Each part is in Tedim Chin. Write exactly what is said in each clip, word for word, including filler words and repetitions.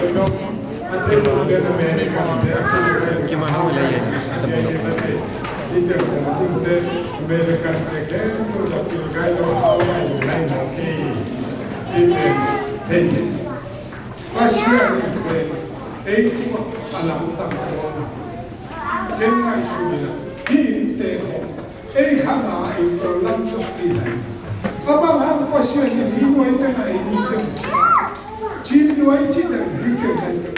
American te, American te, Pasian in pen ei tua a lamdang a rawna. Ken ngaihsun in a, hih innte hong ei khang a ei tawh lamdang ding hi. A bang hang Pasian in hih nuai teng a ei nuai teng, Chin nuai ci teng, hih teng lai teng.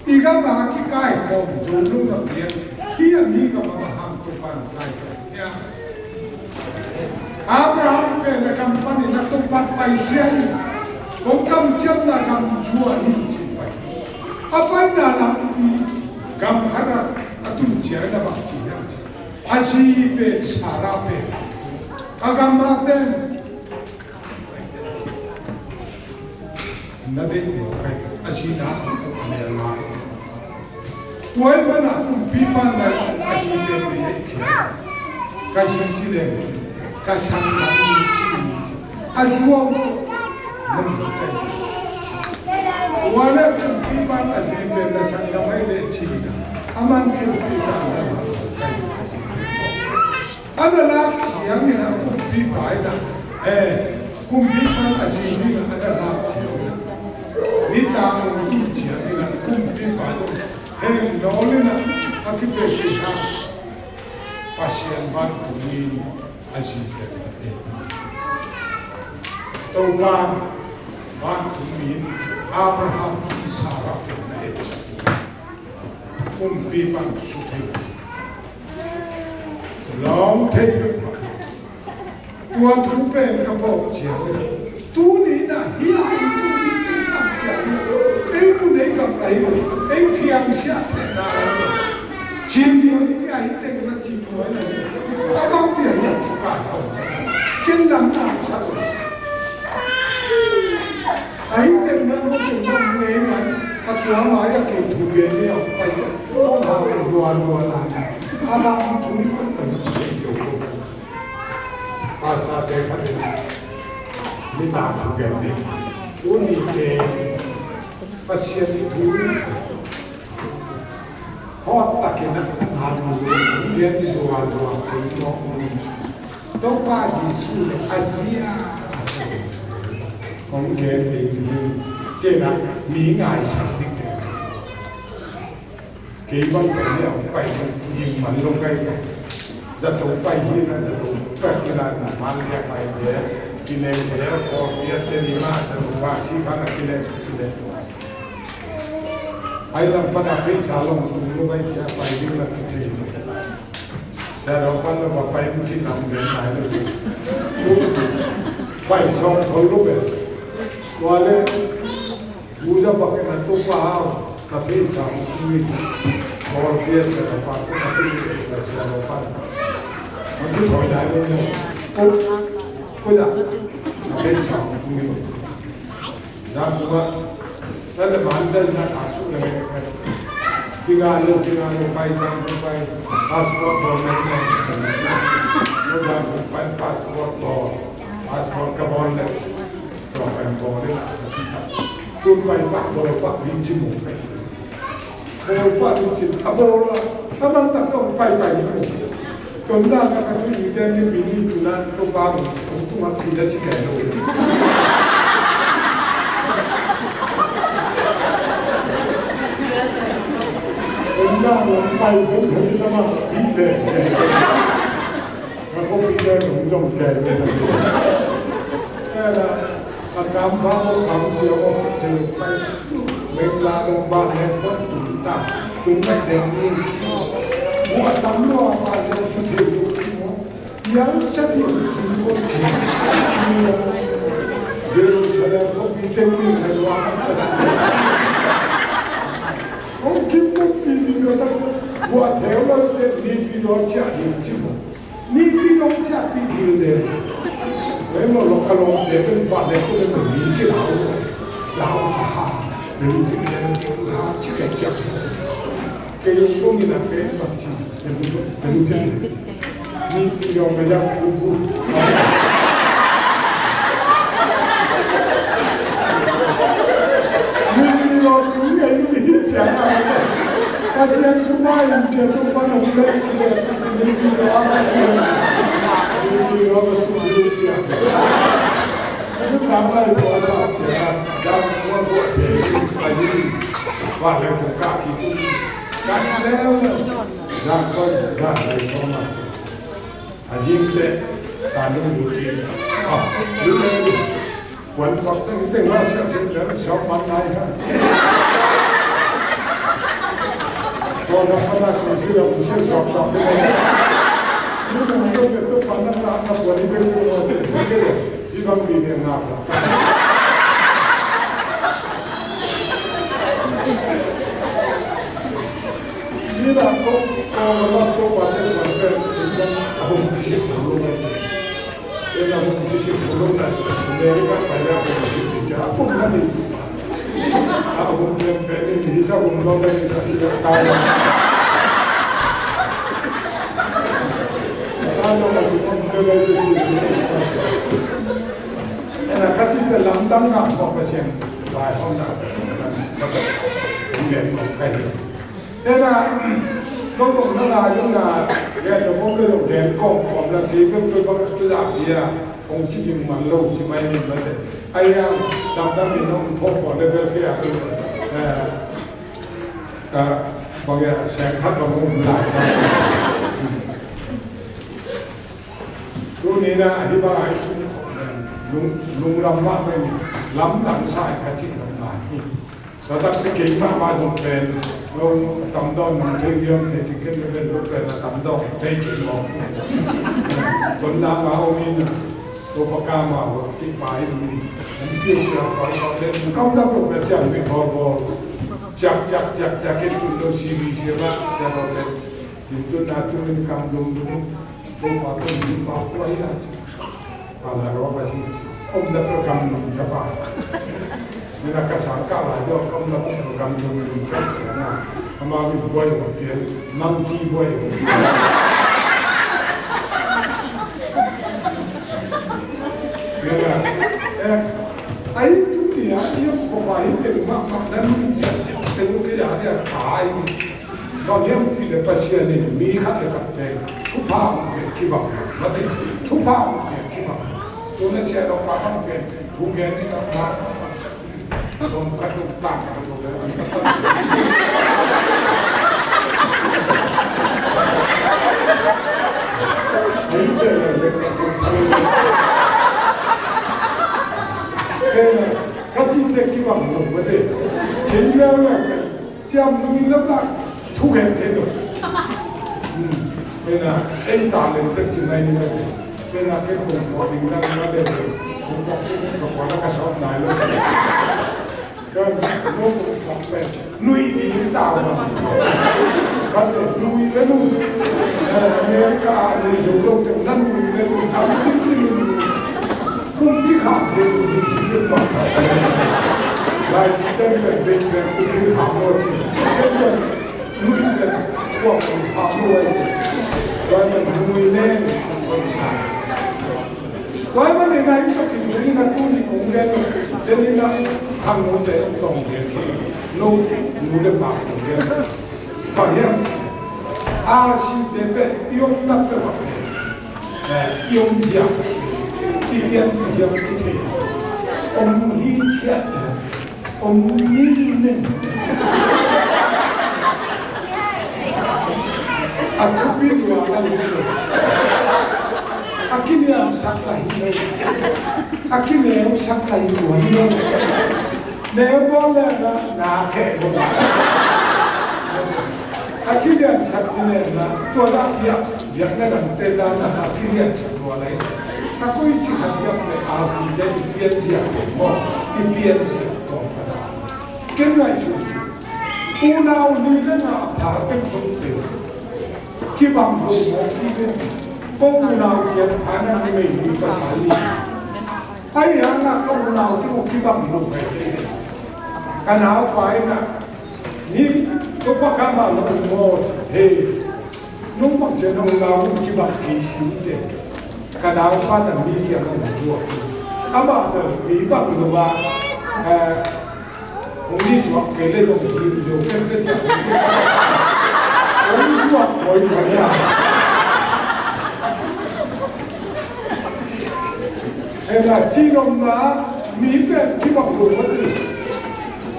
I gam a kikai khawm zo lo na pian, hih a mi gam a bang hang Topa'n kai teng hiam? Abraham pen a gam panin a Topa'n paikhia in, kong kamciamna gam zuan in ci-in pai. A paina lampi gam khat ah a tun ciangin a bang ci hiam cih leh, a zi pen Sarah pen a gam a ten na bek lo kai, a zi na a mel lai. Tua ahih manin kumpipa'n na a zi pen na hih ciang, ka zi ci leng ka sanggam ci, a zuau na lo kai. Tua leh kumpipa'n a zi pen na sanggam ahih leh ci na, aman kumpipa'n na la lo kai a zi pen. A na lak ciangin a kumpipa in a, eh, kumpipa'n a zi ding a na lak ciangin a, nitak hong tun ciangin a kumpipa dong heng nawl in a, a kipia kei hang Pasian vantung in a zi pen a teh. Topa vantung in Abraham le Sarah pen na et ciang kumpipa'n suk hi. Lawng thei peuhmah. Tua thu pen ka phawk ciangin a, tuni in a hih a ei tun ding teng tam ciangin a, ei mun ei gam lai lo, ei piangsiah theihna lai lo. Cin nuai ci a hih teng na cin nuai na hi. A bang bia hiam ka kai hau. Ken lam na sa lo. Ahi teng na lo sung lo ngei ngan, a tua mai a kei thu gen ni a pai a, kong hau lua lua lai. A bang thu i pai pai kei yo ko. Pastor te khat in nitak thu gen ni. Tuni te Pasian thu hot takin a, a nu gen lua lua kei mawk ni. Topa Jesu le a zi a, kong gen ding hi, ci-in a mi ngaisak ding hi. Kei bang pen le a pai ding man lo kai. Zato pai hi na, zato pai hi na, na man le pai de, ki le de, ko pia te ni ma, zato pa si ka na ki le, ki le. Ai lam pan a pheisa long tung lo kai, cia pai ding na ki thei. Sia lo pan lo ba pai mu cin lam gen nai lo. Pai sawng tho lo be. Tua le, bu za bak in a tu pa hau, ka pheisa mu cin. Bawlpia sia lo pan ko ka pheisa sia lo pan. Ka tu thoi nai lo mo. Ko, ko ya, ka pheisa mu cin. Zan tua, zan le man zan na thak su le. Kinga lo, kinga lo, pai zan lo, pai. Passport bawl le, lo zan lo, pai passport bawl. Passport ka bawl le. Tua pai bawl le. Tun pai pa, bawl pa, min ci mo pai. Bawl pa tu cin, a bawl a, a man tak tawh pai pai ni mo. Tun da ka ka tu ing te ni pi ni tu na, tu pa mo, tu tu ma ci da ci kai lo. Tun da mo pai ko ko ni ta ma pi le. Ka ko pi te mo zong kai lo. Ka la. A kam ba ko kam sia ko thei pai. Mengla dong ba ne ko tun ta. Tun mai deng ni ci. Bua tam lo a ba ne ko thei ci mo. Yang sa di ki ko ci. Jerusalem ko bi deng ni kai wa sa si. Ko kim ko bi ni ko ta. Bua thei lo te ni bi lo cia ni ci mo. Ni pi dong cia pi dil de. Wei mo lo ka lo de ben ba de ko le mo ni ki lau. Lau ha ha. Ni pi de ha ci ke cia. Ke yung ko ni na ke ma ci. Ni pi ni pi. Ni pi dong ma ya ku ku. Ni pi lo ku. A ding teh, ta nung lut ding. Ah, lut le. Kuan pak teng teng la siak siak le, siak man nai ha. Kuan pak na kuan siak siak siak siak le. Lut le, lut le, lut pan na na kuan ni be kuan ni be. Hi bang bi be ngap. Ni la ko, ko la ko pa te kuan be, a hum siak lo. Ena hum kisi pulung na America pai la hum kisi picha a pum na ni. A hum pen pen ni ni sa hum lo na ni ka ila kai. Ka lo na si hum ke lai ke si. Ena ka si te lamdang na ko ka sian lai hom na ka sa hum pen ko kai. Tena, lo lo na la lo na, gen lo bom le lo gen kong kong la ki bem tu bang tu la bia, kong ki jing man lo ci mai ni ma te. Ai ya, dam dam ni nong pho pho le bel ke a tu, eh, ka bang ya, siang khat bang mu la sa. Tu ni na, hi bang ai tu, lung, lung ram ma mai ni, lam dang sa ai ka ci lam ma ni. Ka tak te kei mahmah dong pen, no, a tam dawn nang thei viam thei kei ken pen lo pen a tam dawn thei kei mawk. Kon na nga om in, to pa ka ma ho, ti pa in mi. An piu pia pa pa pen, kam da ko pe ciam mi hol hol. Ciak, ciak, ciak, ciak, ken tun lo si mi si ma, sia ho pen. Tin tun na tun in kam dum dum. Topa tawh mi pa kua hi a ci. Father Robert hi. Om na program nung ta pa. Nina ka sang ka lai dawh om na program nung nung ta ci na. Ama mi buai wa pian. Monkey buai wa pian. Nina, eh, ai tu ni a, i om ko pa hi teng ma, ma, nan min cia, cia, teng ke ya, ya, ka ai. Bang hiam cih leh Pasian in mi khat le khat pen thupha hong pia kibang lo, mate, thupha hong pia kibang lo. Tuna sia lo pa hong pen thu gen in a pa hong khat lo tan khat lo le an khat lo. Ai te le le khat lo. Ka cih te kibang lo, mate. Kei le le Ciam nui na bak thu gen thei lo. Ena ei ta lem tek ci nai ni mete. Ena ke kong kong ding dang na lem. Kong kong ci kong kong na ka sawt nai lo. Kan no kong kong pe nui ding ta ba. Kate nui le nui. America nui zo lo te na nui le nui tam tim tim nui. Kumpi kham thei, kumpi kham thei. Lai, ten pen, pen, pen, kumpi kham lo ci. Ten pen, lui pen, kuak kumpi kham lo ai. Lai pen, lui nen, kumpi sa. Lai pen, ina ito ki lui na tu ni kung gen, ten ina kham lo te tong gen ki. Lo, lu le pa kung gen. Bang hiam, a si te pen, i om tak pen bang hiam. Eh, i om ziak, i pian ziak i thei. Om ni ciat, om ni nen. A thupi tua lai lo. A kiniamsak lai lo. A kineusak lai tua lo. Neu bawl le na, na kheh bawl. A kiliansak ci le na, tua dah biak, biakna dangte dan a kiliansak lua lai. A koi ci khat biakte a cite i pianziak maw, i pianziak maw ka dah. Ken ngai cu cu. Unau ni le na a pha ken khong te. Kibang lo maw ki le. Ko unau kiang pha na ni mei ni pasal ni. Ai hang a ka unau te ko kibang lo kai te. Ka naupa in a, ni, Topa ka ma lo mo he. Nung bang cia nung lau kibang kei si te. Ka naupa na mi kia nung tua. Ama na mi bang lo ba. Eh, hong ni suak kei le nung si jo ken te cia. Hong zuak hoihhoih a. Ena, cihnopna, mi pen kibang lo mah.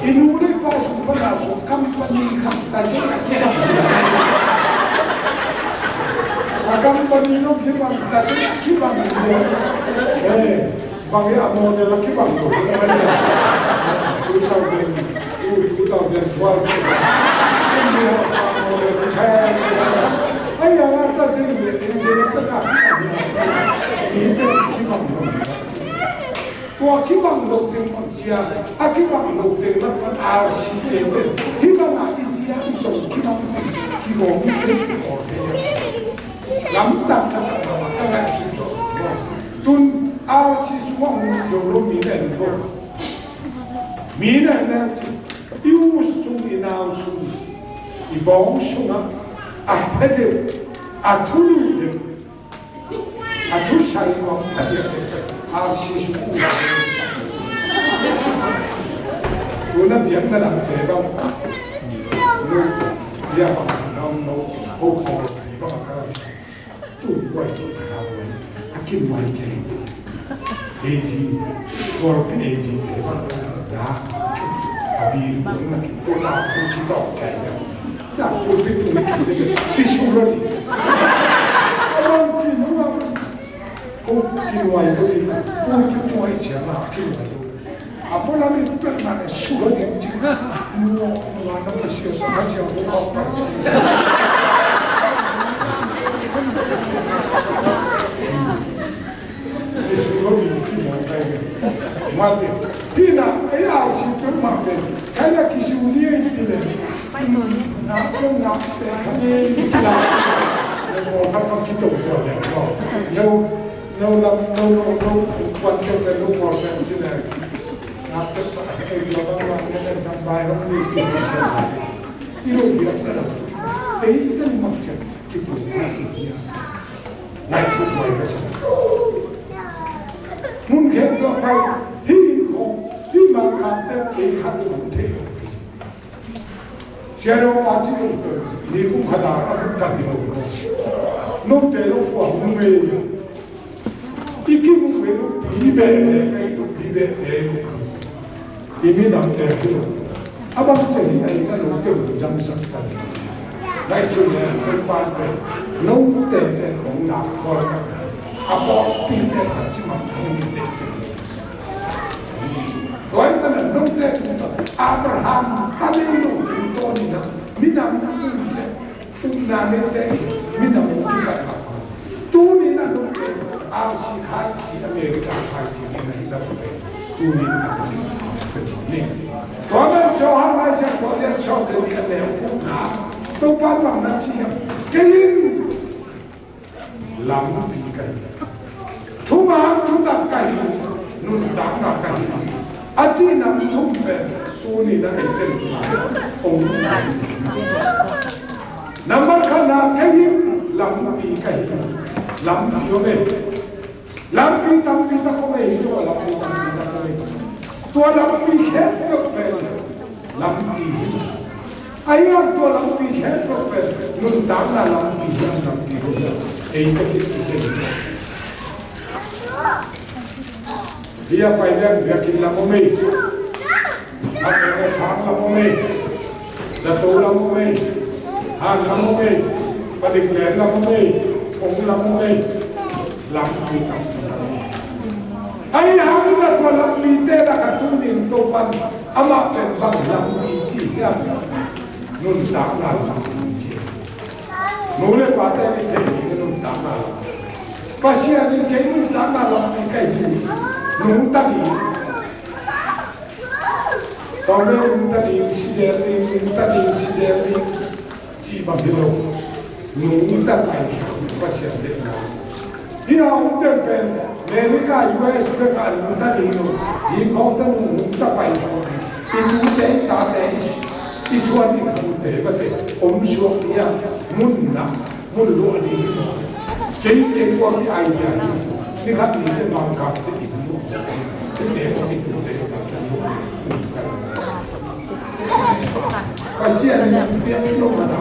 I nu le pa sung pan a sung company khat ta ciang a kibang lo. A company lo kibang ta ciang a kibang lo. Eh. Bang hi a model a kibang lo. Two thousand, two thousand twelve. Ai, a la ta zing le, in zing ta ka. Kibang lo. Tua kibang lo ding mah cia, a kibang lo ding mah pan R C te. Hih bang a i zia i tong kibang lo. Kibang lo. Lamdang ka sak lam a ka ngai suk lo. Tun R C sung a hong zo lo mi nen lo. Mi nen nen ci. I u sung i nau sung i bawng sung a a phe deuh a thulu deuh a thusai nuam a diak deuh R C sung u. Tuna biakna dangte bang. Bia bang nong no ko ko bang a ka la. Tun guai ci ta guai a kinuai kei. A G, Korpi A G te bang da. A bi lu bang na ki ko ta ko ki tawh kei da. Da ko pe tu ki ki su lo di. A bang ci nu a ko kinuai lo di. Ko kinuai cia la kinuai lo. A pawl a mi pek mah ne sura ding cik. Nuam, nuam na pa sia sa ka sia ko ka pa sia. Ni sura ding cik mo kai ne. Ma te. Tina, ei a si pek mah te. Kai na ki su ni ei ti le. Na ko na pe ka ne ti la. Mo ka pa ki to ko ne. No. No, no, no, no, no. Kuan ke pe no ko pe ti le. Mun khempeuh a pai, hih in khawng, hih Mangkangte ei khat uh hong thei lo. Sia Dawng pa ci lo, ni kum khat a, a kum khat hi lo. Note lo kua hong mei. I kimuh ve nupi behte, ka i nupi behte, i minamte hi lo. A bang cia hi a i ka lote uh zangsak ta. Nai cun le, koi pan pen, note pen hong nak khawl ka. A pawlpi pen a ci mah hong hi te. Tua hi ta na note, Abraham ta nei lo tungtawn in a, minam tungte. Upna neite in minam hong kipat kha. Tuni in a nungte R C khai ci, America khai ci, ni na hi lo te. Tuni in a nungte ni. Tua man Johan Isaiah tua lian sawm le nih a neu upna. Topa bang na ci hiam? Kei in lampi ka hi. Thuman thutak ka hi, nuntakna ka hi. A cih nam thum pen tuni na eite hong nambat khatna kei hi lampi ka hi. Lampi om e. Lampi tampi tak om e hi tua lampi tampi tak om e. Tua lampi khempeuh pen lampi hi. Ahi hang tua lampi khempeuh pen nuntakna lampi hiam lampi lo hiam? Ei ka hi hi. Bia pai ding biakinn lam om ei. Sang lam om ei. Dato lam om ei. Han lam om ei. Padik len lam om ei. Kong lam om ei. Lampi tam. Ahi hangin a tua lampite lakah tuni in Topa'n amah pen bang lampi ci hiam? Nuntakna lampi ci. Nu le pate nih thei ding nuntakna lampi. Pasian in kei nuntakna lampi ka hi. Nungta ding. Tawm le nungta ding, si zel ding, nungta ding, si zel ding. Cih bang hi lo. Nungta pai suak Pasian deihna. Hih a hong teng pen America, U S bek a nungta ding lo. Hih khawng ta nung nungta pai suak ding. I nute, i tate, i chuan, i khangte, bate om suak ding a, mun na, mun luah ding hi lo. Kei, kei kua ki idea hi. Ni khat ni te Mangkangte i luah. Te te kua ki tute i tate luah. Pasian in piak lo ma na.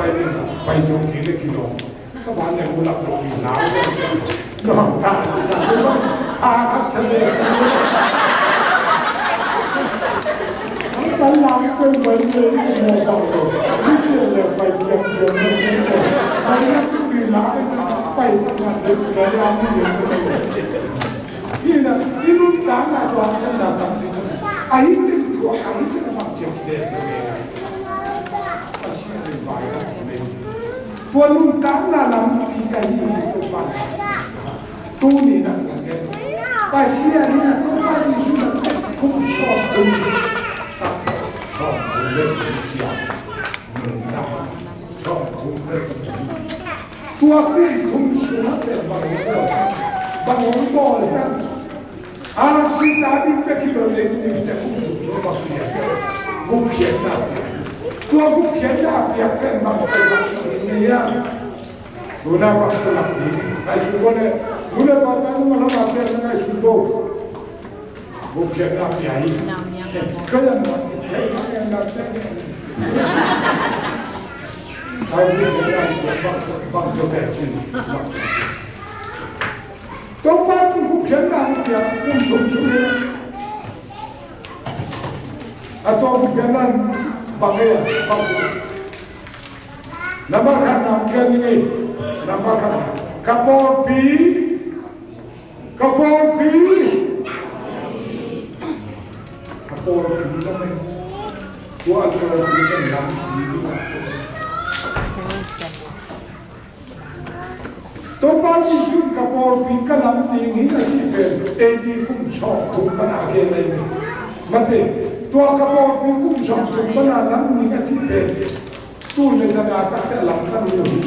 pai ni, pai jo ki le ki lo. Ka ba le mu lap lo ki la. Lo ta sa lo. A ka sa le. Ang ta la ko pai le mo ba lo. Ni che le pai kiam kiam ni. Pai na tu ni la ka sa pai na le ka ya ni le. Ina, i nuntakna tua a sanna tampi. A hi teng tua, a hi teng bang ciang den lo ngai ngai. Pasian in vai ka nei. Tua nuntakna lampi ka hi hi Topa. Tuni na ka ngen. Pasian in Topa Jesu na kum sawm kum. Sawm kum le kum ciang. Nuntakna sawm kum le kum ciang. Tua kum thum sungah pen bang hong bawl hiam? Bang hong bawl hiam? A sita ding bek hi lo, leitung mite kum thum sungah bang piak hiam? Gupkhiatna piak. Tua gupkhiatna piak pen bang pen bang hi hiam? Tuna bang tua lak ding ngaihsun ko le, tuna tua ta nung a lam a piak na ngaihsun ko. Gupkhiatna pia hi. Ka yan ma, ka yan ma, ka yan ma. Ka gupkhiatna bang, bang, bang, bang, bang. Topa in gupkhiatna pia, kum thum sung hi. A tua gupkhiatna bang hi, bang. Nambat khat na ken ni. Nambat khat. Ka pawlpi. Ka pawlpi. Ka pawlpi ka mei. Tua a tua a tua a tua a. Topa Jesu in ka pawlpi ka lam ding hi a cih pen A D kum sawm thum pan a gen ahi. Mate, tua ka pawlpi kum sawm thum pan a lam ding a cih pen. Tun le zanga takte a lam kha ding uh hi.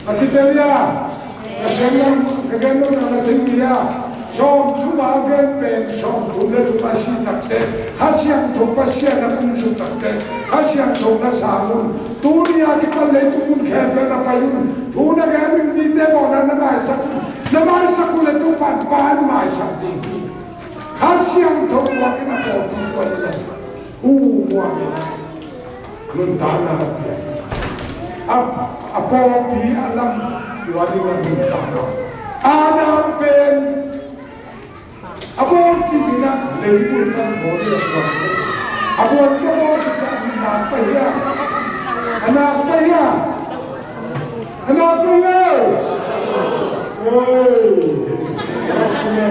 A kitel hia? Ka gen lo, ka gen lo na ka thei hia? Sawm thum a gen pen sawm thum le thum a si takte, Kha Siangtho Pasian a kum suk takte, Kha Siangtho na sang un. Tuni a kipan leitung mun khempeuh na pai un. Thu na gen ding mite mawhna na maisak un. Na maisak un le Topa in maisak ding hi. Kha Siangtho tua kina pawlpi tua ni lo. Hu muang in nuntakna na pia. A, a pawlpi a lam tua ding a nuntakna. Adam pen a bawl cih ding a leibui pan bawl ding a tua. A bawl ka bawl cih ding a nak pai hia. A nak pai hia. Anak ko ye. Oi. Anak ko ye.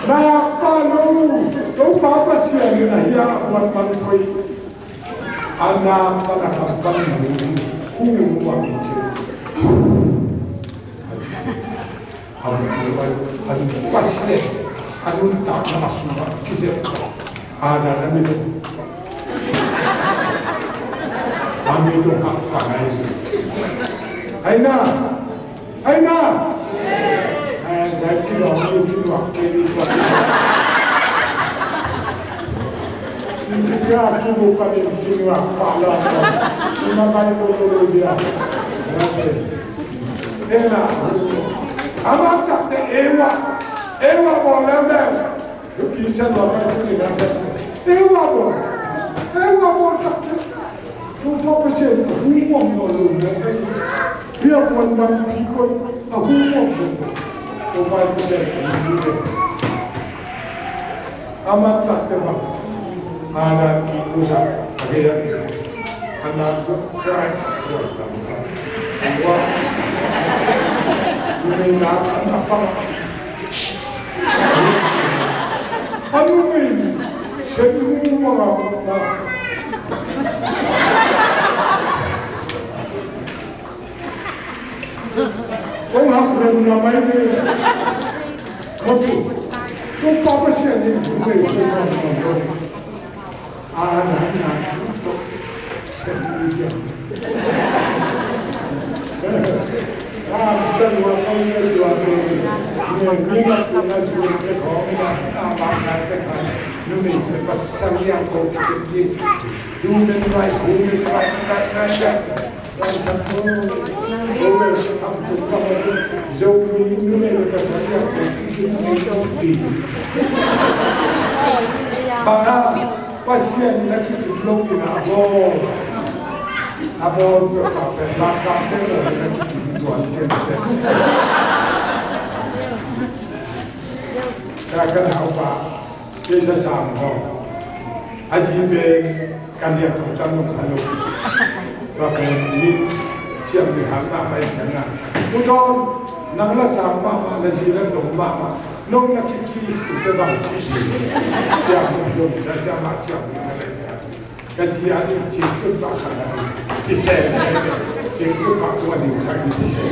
Nakpa lo. Topa Pasian in a hia a huan man koi. Anak pa na kam pan lo. Hu wa mi ce. A nuntakna a sungah kiseh. A dan a mit uh. A mit uh hak pan ahi. Aina. Aina. Ai, zai kiluak, kiluak, kiluak. Kiluak, kiluak, kiluak. Ina bai lo lo lo dia. Ena. Aman takte Eva. Eva bawl lem lem. Thupi sian lo kai thupi lem lem. Eva bawl. Eva bawl takte. Topa Pasian hu muam lo lo lem lem. Bia kuan bang pi koi. A hu muam lo. Topa Pasian hu muam lo. Aman takte bang. Adan i kusa. Age ya. Anak ko, kuat, kuat, kuat. Kuat. Ini nak, anak apa? Anu min, seri mu mara, na. Kong hak lem na mai ni. Mawk hi. Topa Pasian in numei hu na nuam lo. A na na tuk sem ni hiam. A san wa kong ne tua te. Ni ni na tu na ju te kong na na ma na te ka. Numei te pasal ya ko te ni. Human right, human right, right, right, right. Lam sak ko. Ko bel sak tam tuk ka ma tuk. Zomi numei le pasal ya ko. Bang a Pasian in a kikim lo ding a bawl. A bawl tuk ka pen la ka pen lo ding a kikim tuan ken pen. Ka ka nau pa. Kei sa sang ko. A ji pen kan diak ko tan nong kan lo. Wa pen ni siam ni hang na pai siam na. Pu Don, nang la sang mahmah, na ji la dong mahmah. Nong na ki kiss tu te bang ci ci. Siam dong sa siam ma siam ni ka le siam. Ka ji a ding cing tun pa khat a ding. Ci se se se. Cing tun pa tua ding sa ding ci se.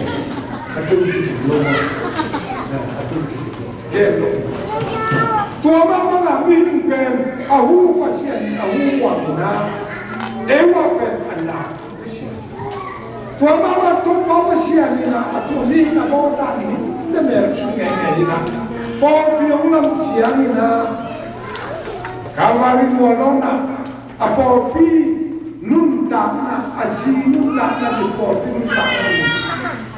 Ka tun ki ding lo. Ka tun ki ding lo. Gen lo. Tua mah bangah mihing pen a hu Pasian in a hu uang in a, ei uah pen a lak Pasian. Tua mah bang Topa Pasian in a, a tua mihing a bawl dan in a mel sung ngei ngei in a, pawlpi hong lam ciang in a, Kalvari mual lawn ah a pawlpi nuntakna, a zi nuntakna le pawlpi nuntakna le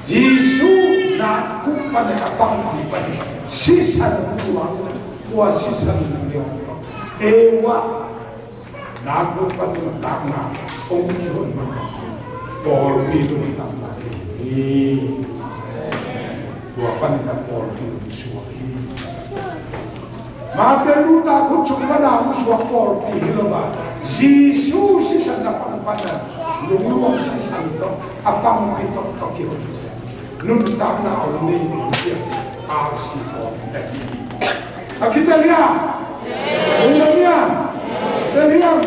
Jesu nakguh pan a pangpi pan sisan tua, tua sisan tua. Ewa nakguh pan nuntakna hong kihon pawlpi nuntakna hi. Tua panin a pawlpi hong suak hi. Mate Luta khut sung pana hong suak pawlpi hi lo a, Jesu sisan a pang pana lungluang sisan tawh a pangpi tawh tawh kihon hi. Nuntakna a om ding hi. Sia R C pawlpi ahi. A kitel hiam? Nuntakna hiam? Tel hiam?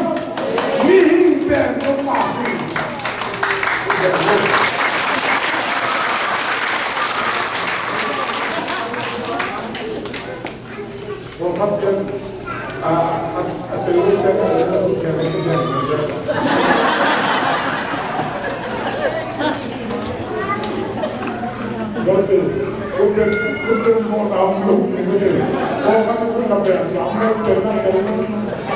Mihing pen Topa hi. Pawlkhat pen, a, a, a tel uh pen, a tel uh pen, a tel uh pen. Pawlkhat pen, pawlkhat pen, pawlkhat pen, pawlkhat pen, pawlkhat pen.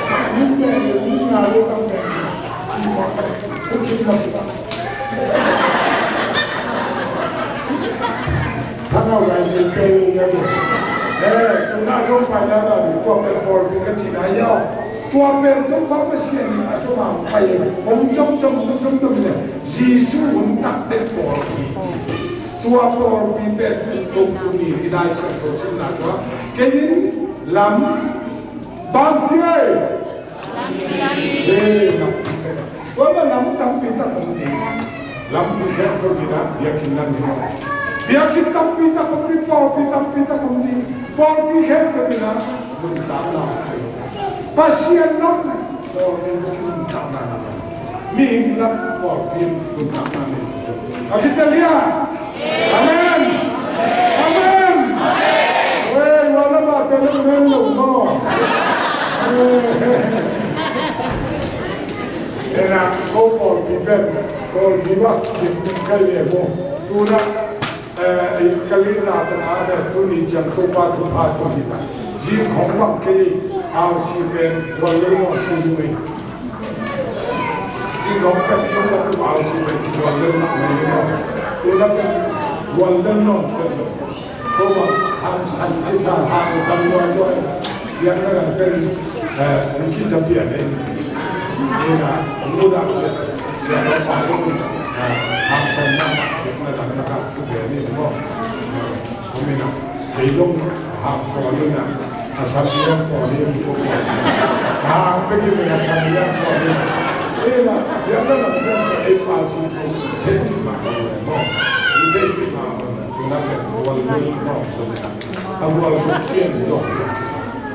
Thangau lai ni pe ni ka ni. Eh, tuna zong pai na na ni tua pen pawlpi ka ci na yau. Tua pen Topa Pasian in a zong a pai. Hong zong zong, hong zong zong ni. Jesu hun tak te pawlpi. Tua pawlpi pen tua ni i Lai Siangtho cih na tua. Kei in lam bang ci ei. Lampi tampi tak om ding. Lampi khempeuh in ah biakinn lam hi lo. Biakinn tampi tak om ding, pawlpi tampi tak om ding. Pawlpi khempeuh in ah nuntakna om ding. Pasian lam pawlpi nuntakna om ding. Mihing lam pawlpi nuntakna om ding. A kitel hiam? Amen. Amen. Amen. Well, what about the amen? No, no. Ena, ko pawlpi pen, pawlpi bak, dim dim kai le mo. Tuna, eh, kalina tan a ne, tuni ciang Topa thupha tuni na. Zing khong bang kei, R C pen, wal lo mo, tuni. Zing khong pen, tuni na tu R C pen, wal lo mo, tuni na. Tuna pen, wal lo mo, tuni na. Ko bang, hang san, ai sa, hang san, wal lo. Yang na kan pen, eh, mungkin tapi ada ini. Ini na, muda, ya, ya, apa tu, eh, hang san na, na, na, na, na, na, na, na, Kei zong hang pawlin ah, a sam lian pawlin ko pawlin. Hang peuh in a sam lian pawlin. Ei la, biakna lam lian pawlin ei pawlin ko. Thei mah ko le maw. Thei mah ko le. Tuna le gual lel maw ko le. A gual lel pian zong.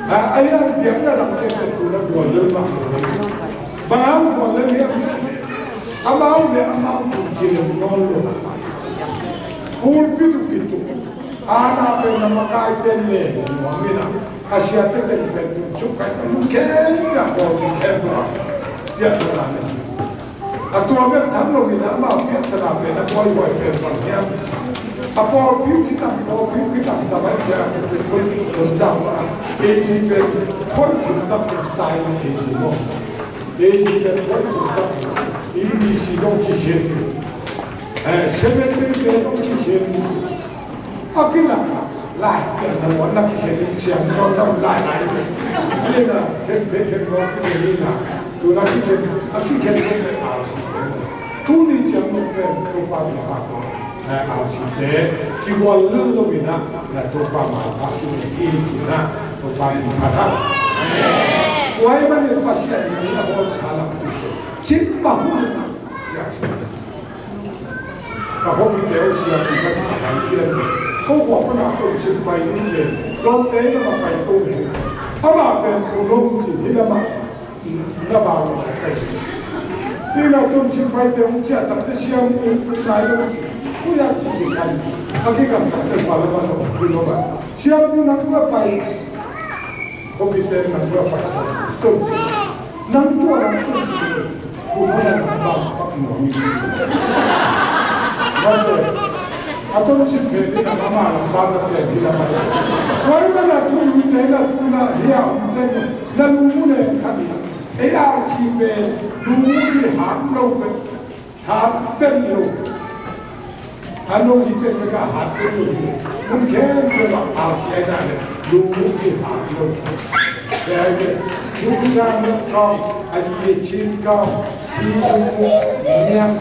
A, a yang biakna lam lian pawlin tuna gual lel mah ko le. Bang hang gual lel hiam? Amau le amau kilem nawn lo. Pulpit uh kituk. Ana pen na makaite le nuam ina. A siate pen pen tuk kai tuk khen ta ko khen tuk. Tia tua na ne. A tua bek tham lo in amau piakthana pen a buaihuai pen bang hiam? A pawlpi uh kitam, pawlpi uh kitam tam a cia, kun kun dau a, A G pen poi kun tam tai lo A G maw. A G pen poi kun tam, E B C dong kikhen, eh, Seventh Day te dong kikhen. A kilak lai pian na luan na kikhen in siam zawn na um lai lai. Ni na khen khen khen luan kikhen ni na. Tu na kikhen, a kikhen luan khen R C te. Tu ni siam luan khen Topa mi ha ko. Na R C te. Kigual lel lo ina. Na Topa ma pa kikhen ni kina. Topa mi ha ha. Wai man ni Pasian ni na hol salam tu. Chin pa hu na. Ya. Ka hopite uh siam in ka cih pai pian. Ko hua pana Tonsim pai ding le, Lawmte in amah pai ko le. Amah pen Pu Lawm cin hi lamah, na bang pai. Hi na Tonsim paite hong ciah takte siam in tung nai lo. Ko ya cih hi kan. A kikam takte hua lamah lo, hi lo ba. Siam in nang ko pai. Hopite nang ko pai sa. Tonsim. Nang tua nang tua si. Ku nang nang bang bang nuam mi. Nang tua. A tua si pe ni nang ama nang bang nang pe ni nang bang. Wai ma na tu mi te na tu na hia um te na lu mu ne ka ni. A R C pe lu mu ni ha lo pe. Hat pen lo. A lo hi pen ka hat pen lo hi. Mun khen pen lo a sia na le. Lo hi hat lo. Sia ke. Mun sang lo kau. A ye chin kau. Si lo niang.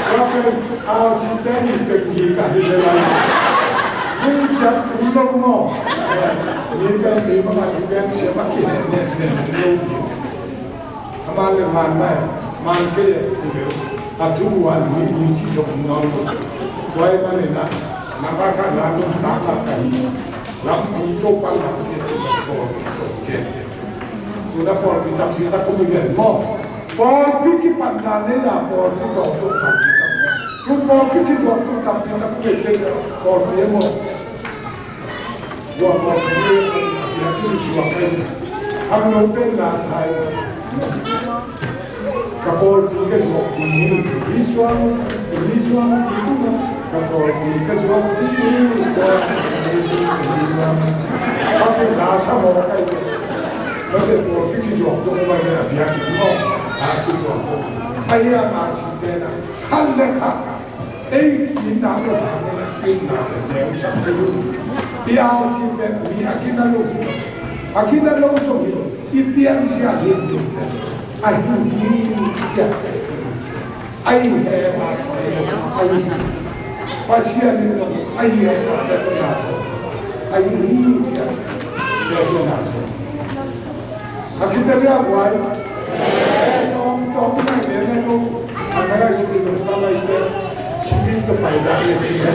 Ka pen a si ta hi pen hi ka hi le lai. Mun kiat kum lo mo. Ni pen ni ma ma pen sia ma ki ne ne ne lo. A man le man mai, man kei a thu le, a thu a lui lui ci thok nol lo. Tua ahih manin a, na ka kha na nung tak lak ka hi. Lampi ko pan lampi a ci thok ko thok ke. Tu na pawlpi tampi tak kum i ven maw. Pawlpi kipatna nei a pawlpi tawh tuk tampi tak. Tu pawlpi kizuak tuk tampi tak kum i ven pawlpi maw. Zuak kawk ni, a biakinn zuak ai. Hang lo pen la sai. Ka pawlpi ka zuak ni, ni suang, ni suang, ni suang. Ka pawlpi ka zuak ni, ni suang, ni suang. Ka pawlpi la sa mo kai. Ka te pawlpi ki zuak to mai a biakinn mo. A ki zuak to. Ai a ma si te na. Khan le khan. Ei, i na lo, i na lo, neu sak lo. I a si pen mi a kina lo. A kina lo zong hi lo. I piang sia hi lo. A hi hi kia. A hi he ma ko lo. A hi. Pasian ni lo. A hi he ma ko na so. A hi hi kia. Kia ko na so. A kite bia buai. Tawm tawm nai ne ne lo. A nai sukul lo ta lai te. Simi to pai da le ci ne.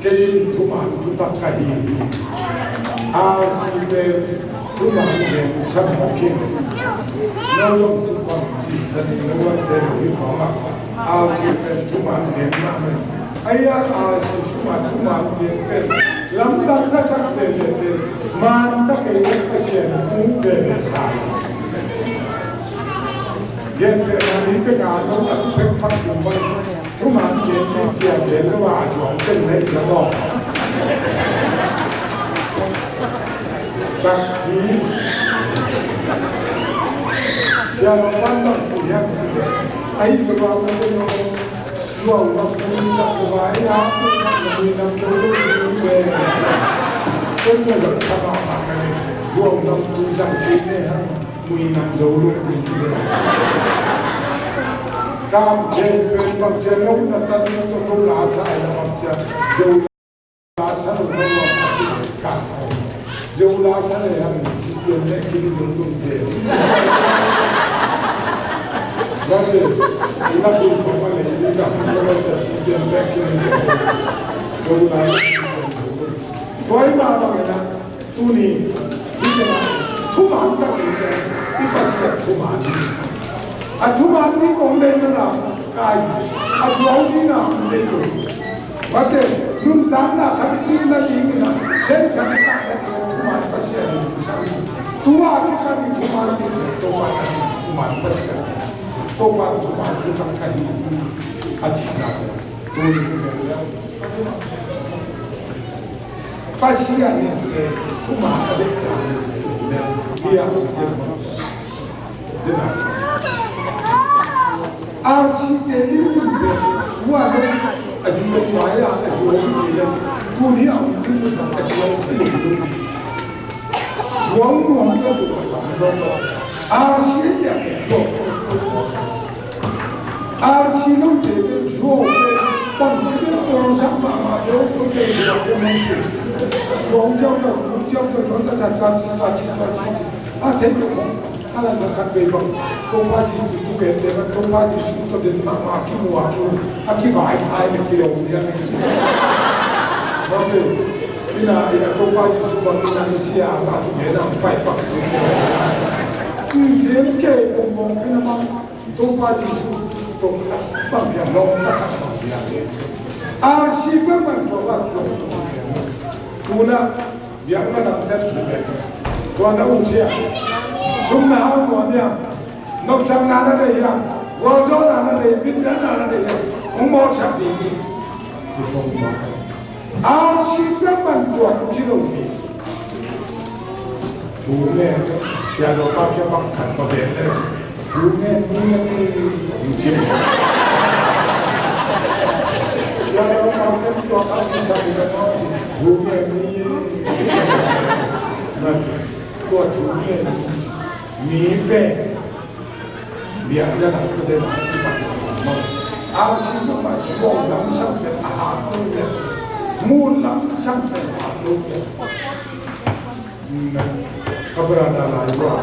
Kei in thuman thutak ka hi. A si pen thuman gen sa mawk in. No lo thuman ci sa ni no wa te lo hi pa ma. A si pen thuman gen ma. Ai a, a si suma thuman gen pen lamdang ka sak pen pen pen man ka kei ka Pasian mu pen pen sa. Gen pen a ni pen a no ka tu pen pak pen pen thuman gen ni cia gen lo a zuang pen nei cia lo. Tak ni sia lo pan tak ci hiam ci ai lo a pen lo. Zuau lam tui zang vai a, tui nam tui tui tui tui. Tui tui zang sama ma ka ni. Zuau lam tui zang tui ne ha. Mui nam zo lu tui tui ne. Kam chen pen bang chen lo na ta ni to ko la sa na bang chen. Zo la sa lo na bang chen ka. Zo la sa le hang si chen le ki zo lu te. Bang de. Ina ku ko ma le ina ku ko ma sa si chen le ki zo lu. Zo la. Koi ma bang na. Tuni, hih tengah Thuman tak in i Pasian thuman ding. A thuman ding kong deih na lam kai a zuau ding a hong deih lo. Mate, nuntakna khat i nunna ding in a, sen khat i takna ding a thuman Pasian in hong sang. Tua kipan i thuman ding, Topa thuman Pasian. Topa thuman thutak ka hi ding a cihna. Tuni in Pasian in, eh, thuman a deih dan in, eh, bia, eh, Dena. R C te lim lim te, ua lo, a ju lo mai a, a ju lo mai le. Tuni a lim lim a ju lo mai le. Zuau nuam ka tu ka tam lo. R C te a ju lo. R C lo te te zuau te. Tam ci te ong sang ma ma te ong te zuau te mai te. Zuau jiau ta, zuau jiau ta, ta, ta, ta, ta, ta, ta, ta. A te lo. A la sa khat vei bang, Topa Jesu tu pen te bang, Topa Jesu tawh den mahmah a kimu a kimu a kivai thai le kilawm liang e. Bang vei, ina, ina Topa Jesu bang ina Mesia a ta tu pen a pai pak. Hmm, den ke bong bong ina bang, Topa Jesu tawh bang piang lawm ta khat bang liang e. A si bang bang tua bang tua bang liang e. Tuna, Biakna dang tel thei pen. Tua na uh ciang. Sum na hau tua niam. Nopsakna na nei hiam. Gualzawhna na nei, biakpiakna na nei hiam. Hong mawhsak ding hi. R C piak man tua ci lo hi. Thu ngen, sia lo pa kia bang khat pa ben le. Thu ngen ni na ni, hong ci. Sia lo pa kia tua khat ni sa ni na no, thu ngen ni. Na, tua thu ngen ni. Mi pen, biakna lam tua den a, a si tua ma, tua lam sang pen a hat lo pen. Mu lam sang pen a hat lo pen. Ka brother lai ua,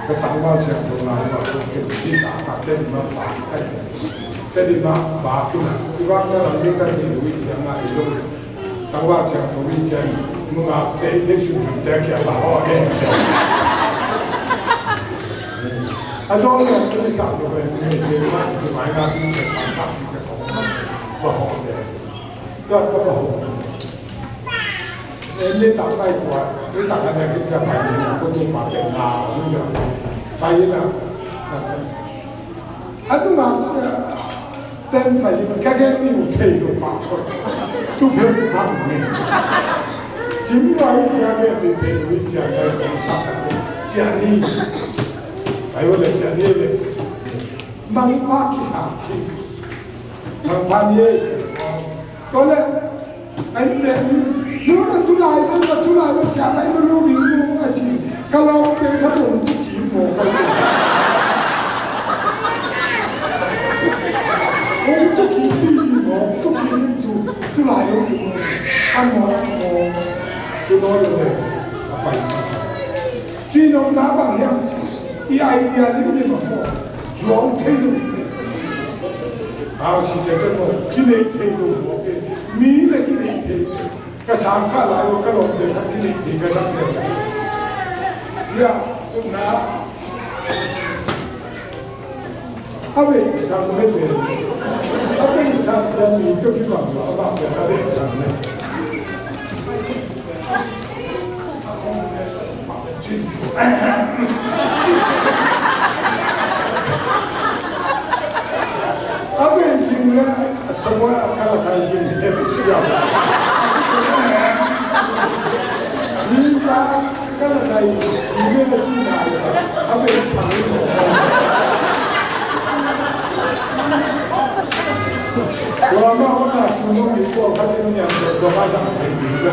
ka tangval siangtho lai ua, ka ken ci ta, ka ken ma ba, ka ken ci ta, di ma ba, ki na, i ba ka lam ni ka ti wi cia ma i lo. Tangval siangtho wi cia, nungak te i te su te kia ba ho ne. A zo le, tu sa lo be, tu me te ma, tu mai na, tu sa ta, tu sa ta, ba ho ne. Ka ka ba ho ne. Eh, nitak kai tua, nitak kai ne kicia pai ni na, ko tu pa te na, ni na. Pai na. A nungak cia, ten pai ni, ka gen ni u thei lo pa ko. Tu phe tu pa ni. Cim lo i cia gen ni thei lo i cia kai ko sa ka cia ni. Pai o le cia ni le. Mangpa ki ha ki. Mangpa ni e. Ko le. Ai te, nu na tulai, nu na tulai, na cia mai nu nu mi nu a ci. Ka lawm te ka dong tu ki mo ka. Dong tu ki pi ki mo, tu ki ni tu, tulai lo ki mo. A mo, mo, tu lo lo le. A pai sa. Ci nong na bang hiam ci. I idea lim lim a mo. Zuau thei lo. A si te te mo. Ki nei thei lo mo ke. Mi le ki nei thei. Ka sang ka lai lo ka lawm te ka ki nei thei ka sak le. Ya, kum na. A vei sang le ve. A vei sang te mi to ki bang lo a bang te a vei sang le. A vei ging le a sawm a ka la kai ging he sia. Ni ba ka la kai ni me ti na a vei sang le. Tua ma hona tu no mi ko ka te niam ko ma sang te ni ko.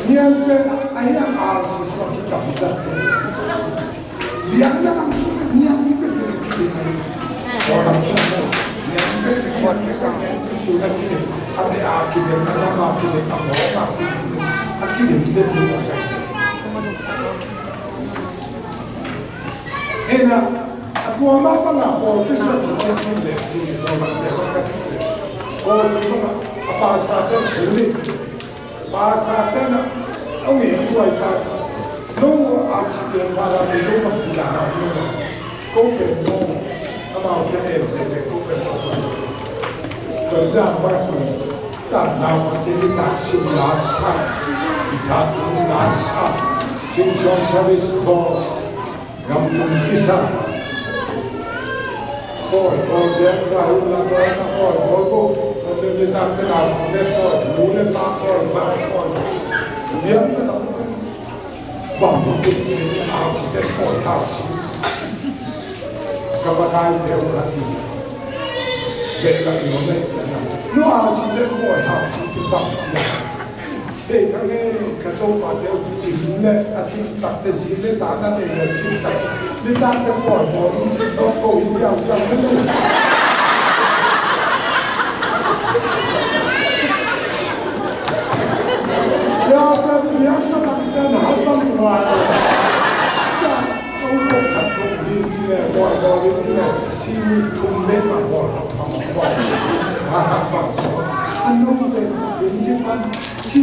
Niam pe a ya a si so ki ta mi sa te. Biakna lam sung a niam i pek pek ki ding a. Kawlgam sung a niam i pek pek ki ding a. Kawlgam sung a niam i pek pek ki ding a. A bia ki ding a, a lam a ki ding a, a mawk a ki ding a, a ki ding a. Ena, a tua mah bang a Paul Christian tua bang a ki ding a, tua bang a ki ding a. Paul tua bang a, a pastor te ki ding a. Pastor te na, a wi a wi ta. No, a si pen pa la te no bang ci dan a no. Ko pen no. Amau te pen pen pen ko pen no. Pen dan ba ko. Dan na te ni ta sim la sa. Ni ta tu la sa. Sim jong service ko. Gam tung kisa. Ko ko jeng ka hu la ko ko ko ko. Ko te ni ta te la ko te ko. Mu le pa ko pa ko. Diam na ko. Bang bang bang bang, a si te ko ha si. Ka ba kai te o ka ti. Be ka no me sa na. No, a si te ko ha si te bang si. Te ka nge ka to pa te o cim le, a cim tak te si le ta na te le cim tak. Ni tak te ko mo ni cim to ko i yau yau le. Ya ka biang na tak te na ha sam wa. Ya, ko ko ka ko ni cim le ko ko ni cim le si ni kum le ma ko ko ko. Ha ha ba ko. Ano ma te ni cim pan si.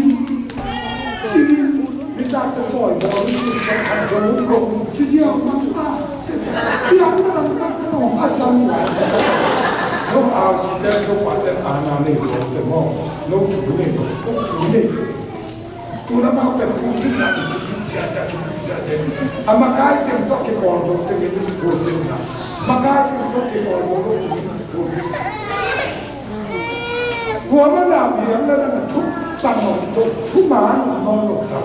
Sini, mi tak te koi, koi, mi tak te koi, koi, ci sia, mang ta. Piang ta dang tak te no, a cang wai. No, a si te, no, pa te, a na ne, no, te mo. No, tu ne, no, tu ne. Tu na ma te, tu ne na, tu sia, sia, tu sia, sia. A ma kai te, to ke, koi, to, te, ke, tu, tu, na. Ma kai te, to ke, koi, to, tu, tu. Tua mana biang na na thu tang om tuk, thuman om nawn lo kha.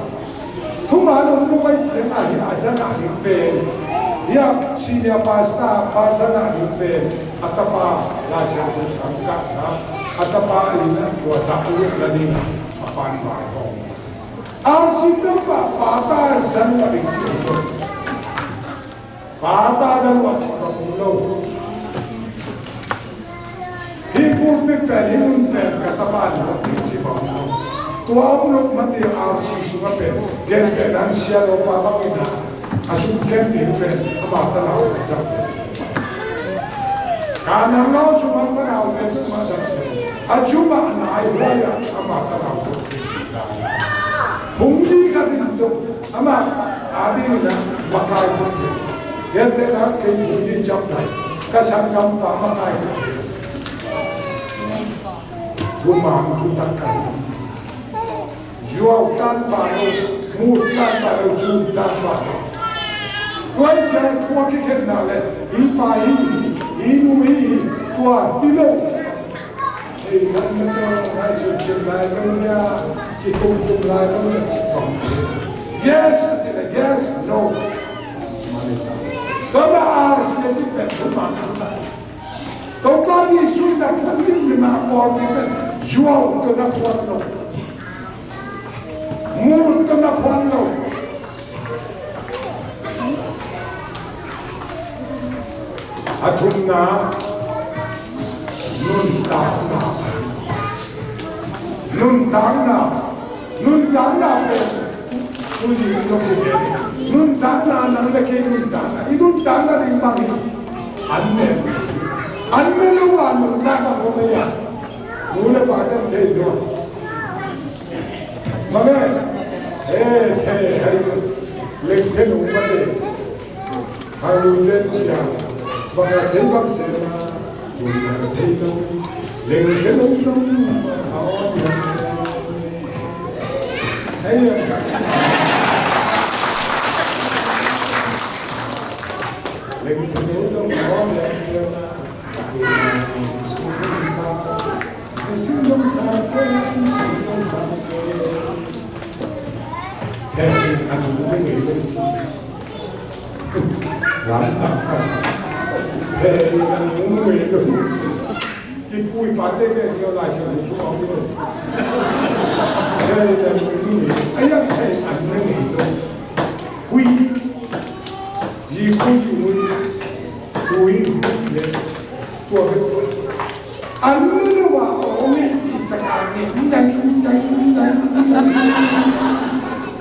Thuman om lo bai ciang a hi a zang a hi pen. Hi a senior pastor, pastor na hi pen. A tapa la siang thu sang ka sa. A tapa in a tua sa u la ding a pan bai hong. A si tapa pa ta zang la ding si. Father dan wa ci bang lo. Hi pulpit pen, hi mun pen, ka tapa ni wa ci bang lo. Tua bang lo mati a si sunga pen, gen pen an sia lo pa bang ina. A sung ken ni pen, a ba ta lau ka jam. Ka nang lo sunga ta lau pen sunga jam pen. A cuma na ai wa ya, a ba ta lau. Hung di ka din jong. Ama, a ding ina, makai ko. Yate na kei bu di jam nai. Ka sanggam pa makai ko. Tumang tu tak kai. Zuau tan pa lo, mu tan pa lo, zu tan pa lo. Tuai cia tua ki khen na le, i pa i, i nu i, tua i lo. Ei, lam na tawh lai sut cin lai lo nia, kikum kum lai lo nia, ci kong. Yes, a ci la, yes, no. Mani ta. Tawh na a sia ci pen thuman thuman. Topa Jesu na phuan lim lim a bawl pen zuau tawh na phuan lo. Mut tawh na phuan lo. A thumna, nuntakna. Nuntakna. Nuntakna pen. Tuni in nong kikhen. Nuntakna nang le kei nuntakna. I nuntakna ding bang hi. An ne. An ne lo a nuntakna ko mei a. Nu le pa ten thei lo. Mame, eh, thei hai lo. Leng thei lo mate. Hai lo ten cia. Bang a thei bang se na. Bang a thei lo. Leng thei lo lo. Hai ya. Leng thei lo lo. Leng thei lo. An na lo a, aw, ngen cih tak a ngen, ngen, ngen, ngen, ngen.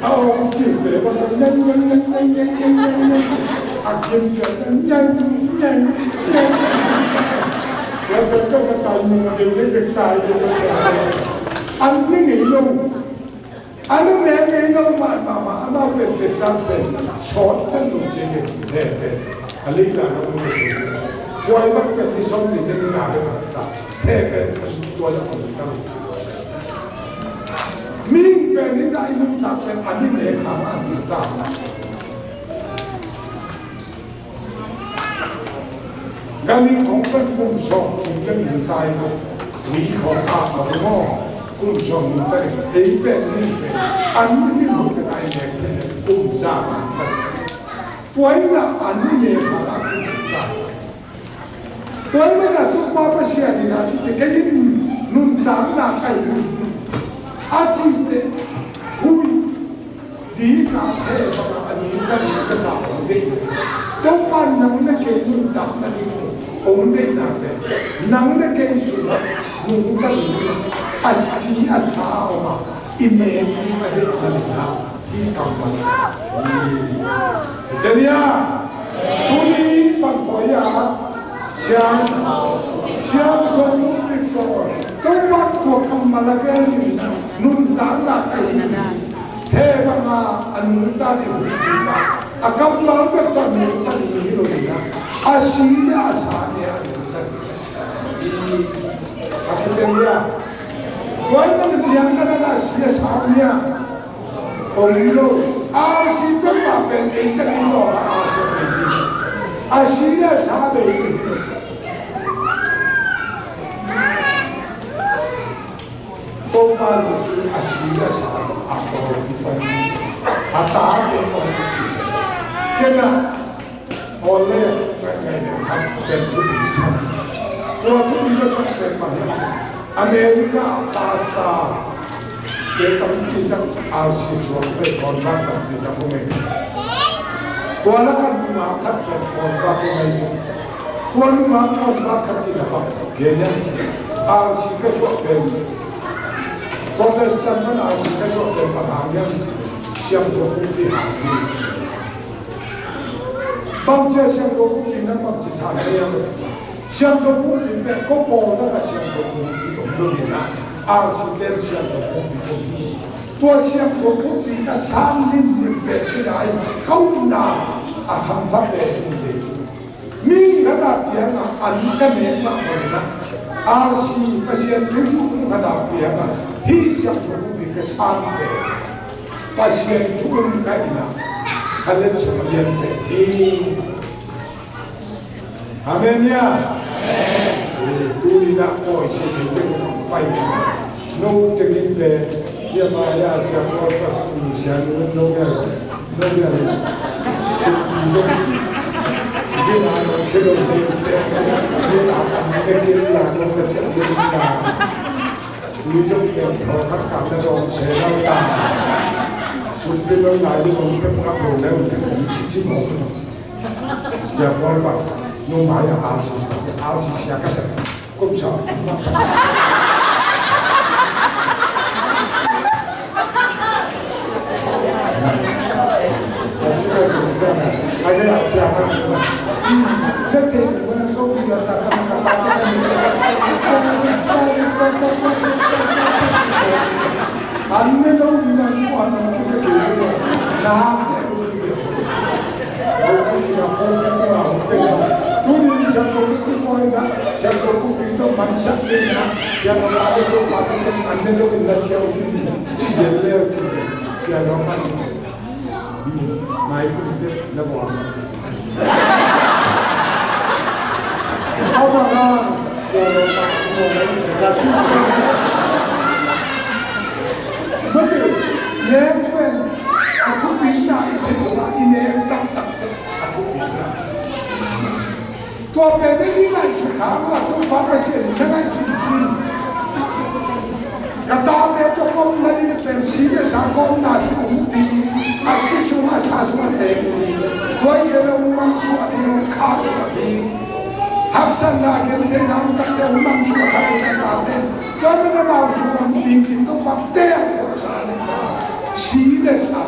A aw cih te bang ngen, ngen, ngen. A kim te ngen, ngen, ngen, ngen. Tua pen ka tai mu ding, ding, ding tai ding. An na ngei lo. A na nek ngei lo mahmah, amau pen pen tang pen sawt kan lum cih pen the pen a lei la na lum pen. Kuai bang pen ni sawm ni pen ni nga pen ta the pen tua ya pen ta lum cih. Ming pen ni ta i lum ta pen a ni nek ha ma a ni ta. Ka ning khong pen kum sawm kum pen ning tai ko. Ni khong a khong maw. Kum sawm ning tai. Ei pen ni pen. An ni ning khong pen ai nek pen kum za ning tai. Tua ina an ni nek khong a kum za. Tua ina Topa Pasian in a cite kei in nuntakna ka hi. A cite. Hui. Dika the banga a nungta ding ka ta hong ding. Topa nang le kei nuntakna ding hong deihna pen nang le kei sungah nungta ding a si a sa om a i nek ding a deihna ding a hi kammal. Ite nia. Tuni bang koi a siang siang kong bik koi. Topa tua kammal a gen ni nuntakna ka hi. The banga a nungta ding a kammal bek tawh nungta ding hi lo ding a si le a sa nia a nungta ding a kiten nia. Tua ina biang na a si a sa nia. Om lo. A si pek ma pen ei ta ding lo a a si a bei ding. A si le a sa bei ding. Topa Jesu a si le a sa a pawlpi pawng a ta a pawng pawng ci. Kena aw le ngai ngai le khat pen thupi sam. Tua thupi le sam pen mah hiam. America a pasa te tampi tak R C suak pe convert tampi tak ko mai. Tua la kan nunga khat pe convert ko mai. Tua nunga convert khat ci na bang gen hiam ci. R C ka suak pen Protestant man R C ka suak pen Pathian hiam ci. Siam tua pumpi hang ci. Bangci a siangtho pumpi nang bangci sa na hiam a ci. Siangtho pumpi pen ko pawl na ka siangtho pumpi om lo hi na. Ang si pen siangtho pumpi om hi. Tua siangtho pumpi ka sang limlim pen hi na hi. Ka upna a hampha pen hi. Mi khat a piang a an ka nek mah mah na. Ang si Pasian thu khat a piang a hi siangtho pumpi ka sang pen. Pasian thu um ka hi na, ka let sung lian pen hi. Amen ia. Eh, tuni na oi si pen te ko pai na. No te min pen ia ma ia sia ko ka sia no no ia no ia. Suk ni so. Gina no ke no ne te. Ni ta ka ne ke la no ka sia ni na. Ui zong pen thawkhat kam na dawng se lo ta. Sumpi lo lai lo kong pek ngap lo leu te kong cici mawk lo. Sia Paul bang nung mai a alsi alsi sia ka sa kum sa. Mai kum te na bawm. Aw, ma, ma. Mate, nek pen a thupina i thei lo a, i nek taktak te a thupina. Tua pen i ngaihsut kha lo a, Topa Pasian in na ngaihsut ding. Ka tate tawh ka omna ding pen si le sa ka omna sung om ding, a si sung a sa sung a teng ding. Tua hi kei le hong mansuah ding, hong khahsuah ding. Haksatna gentheihna om takte hong mansuah kha ding ka tate. Tua na na lau sung om ding, Topa te a khuasa ding. Si le sa.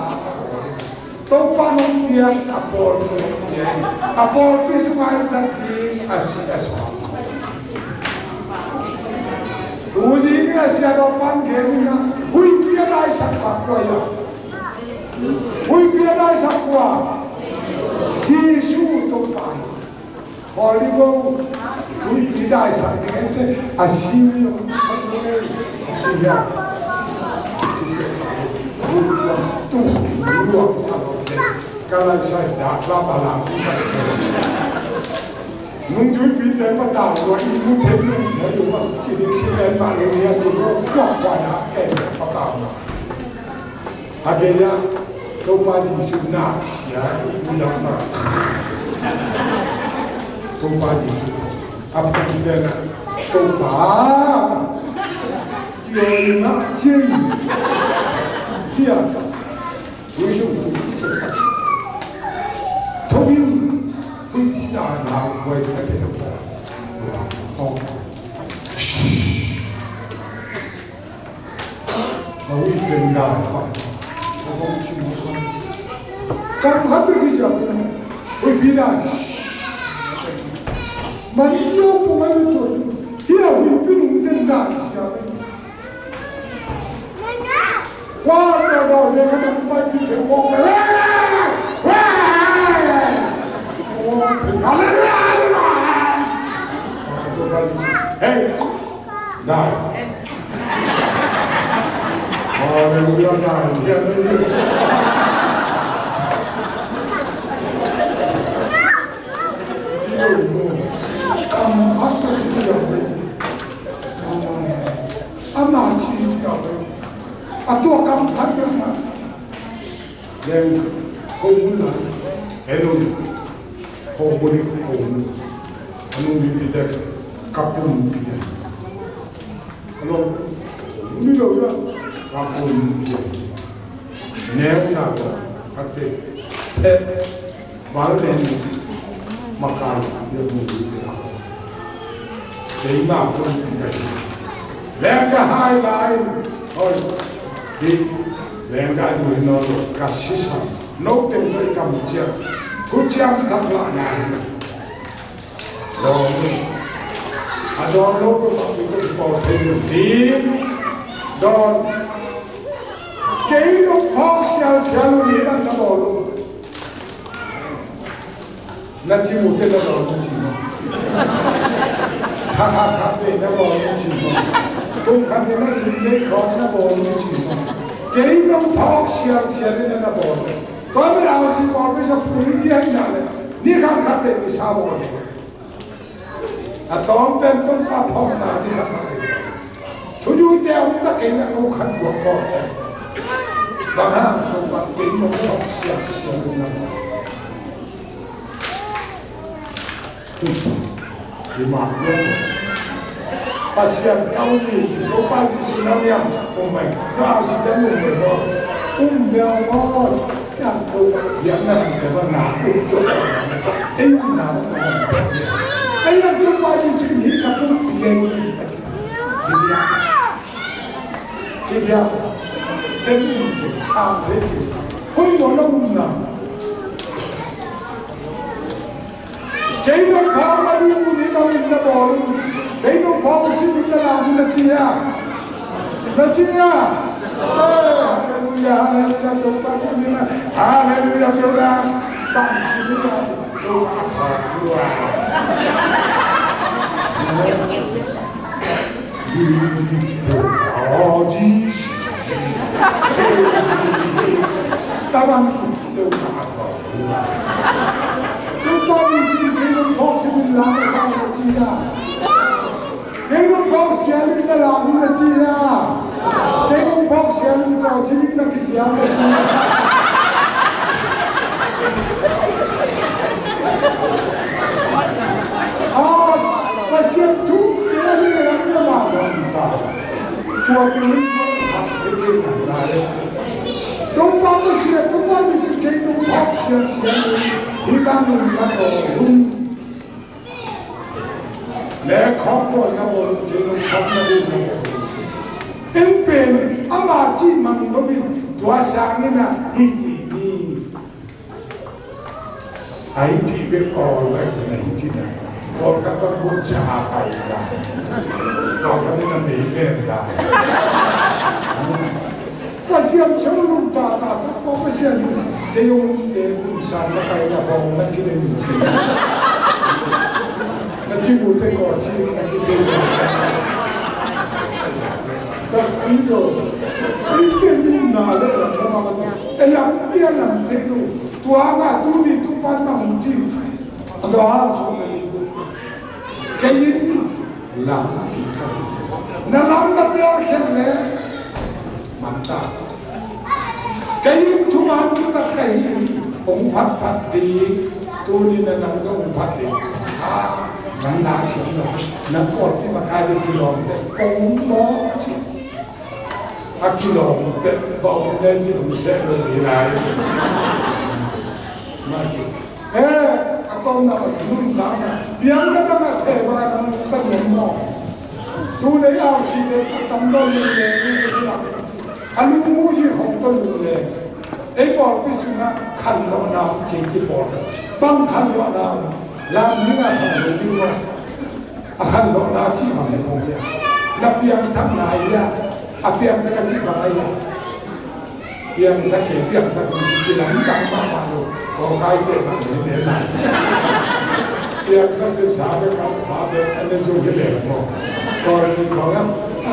Topa nong piak a pawlpi nong piak a pawlpi sungah i zat ding a si a sa. Tuzing in a sia Topa in gen in a huihpi a daisa Huipi a daisak kua? Jesu Topa hi. Khawl dih bo. Huipi daisak ding en teh, a Syria, Syria. Ka laisai dah la ba la. Nungzuipite patau lua, i mu thei nung thei lua, ci ding si pen mah lo nia ci lo, kuak kuak na ke patau na. A gei a, Topa Jesu na sia i mu lam na. Topa Jesu. A pun de na. Topa. Yo na ci. Dia. Ui, sung, sung. Thobing. Ui, ti da na, ui, ka te no. Ui, oh. Shh. Ma ui, ten da, pa. Kam khat bek hi sia. Ui, pi da. Man yo, pu ngai tu. Hi a ui, pi nung ten da sia. Hey, dai. Hallelujah, dai. Ama ci, a tua kam khat bek mah. Leng, ko mun lai, hello, ko mun, ko mun. Anu ni pite, kapun pite. Hello, mun ni lo ya, kapun pite. Neu na ko, kate, eh. Bang leng makai, ya mu. Keima pun kai. Leng ka hai lai. Oi. Di. Leng ka mu no ka sisa. No teng kai kam cia. Ku ciam tak la na. Dong. A dong lo ko ma ko ko thei di. Dong. Kei no phok sial sial ni lam na bol lo. Na ci mu te na bawl mu ci maw. Kha kha kha te na bawl mu ci maw. Tung kha te na ci te khawng na bawl mu ci maw. Kei nong phawk sial sial in na bawl. Tua mi lau si bawl mi sa pung ci hai na le. Ni kha kha te mi sa bawl. A tawm pen tung kha phawk na ni kha kha te. Thu ju te om ta kei na ko khan bawl bawl te. Bang hang tung kha kei nong phawk sial sial in na bawl. Hi mah hiam? Pasian ka um hi, Topa Jesu na um hiam? Um mai. Na au si ten um mai maw? Um mai maw? Hiam Topa, hiam na um mai maw? Na um Topa. Ei um na um mai. Ei um Topa Jesu hi ka um pi ei. Hi hiam? Hi hiam? Ten um, sam thei thei. Koi maw na um na? Kei nong phawk na ding un hi bangin na bawl un. Kei nong phawk un ci bangin na lam un na ci a. Na ci a. Eh, halleluia, halleluia, Topa ci bangin na. Halleluia, Topa. Bang ci bangin na. Topa, Topa. Topa, Topa. Tabang Topa. Topa, kei nong phawk simin la na sa na ci a. Kei nong phawk siamin na la min na ci a. Kei nong phawk siamin na ci min na kiciam na ci a. A, Pasian thu kei a ni a ni na ma bang ta. Tua kei ni ma sa kei kei na na le. Topa Pasian, Topa ni kei nong phawk sian sian ni. Hi bang ni na ko lung. Le khawk bawl na bawl, kei nong khawk na bawl na bawl. En pen, ama cih mang lo in, tua sangin a hih ci ni. A hih ci bek awl bek na hih ci na. Awl ka tawh bun cia a kai ka. Awl ka bek na mei pen ka. Tua Siam sung lungta ta, ko Pasian, kei hong te kun san na kai na bawng na kinen ci. Na ci mu te ko ci na ki ci. Ta an do. Ai pen na le la ta ma. E lam pia lam te lu. Tua nga tu ni tu pan na hong ci. Ando ha so le li. Kei in lam a kikal. Na lam na tel khen le man ta. Kei in thuman thutak ka hi hi. Hong phatphat ding. Tuni na nang dong hong phat ding. A, nang na siam lo. Na kawlpi makai ding kilawm te. Hong mawk ci. A kilawm te. Bawm le ci hong seh lo hi lai. Ma ci. Eh, a kong na nun dang na. Biang na dang a te ba na mun ta nun mo. Tu nei au si te sa tam do ni le ni te la. A lu mu ji hong to lu le. Ei pawlpi sung a khan lo na ke ki pawl. Bang khan lo na. La ni na khan lo ni ma. A khan lo na ci ma le kong ya. Na piang thak na ya. A piang thak a ci ma ya. Piangthak kei, piangthak kei, kilamdang mahmah lo. Kawlkai te mah lo hi ne na. Piangthak kei sa bek, sa bek, a ne zong hi leng maw. Kawlkai kawlkai,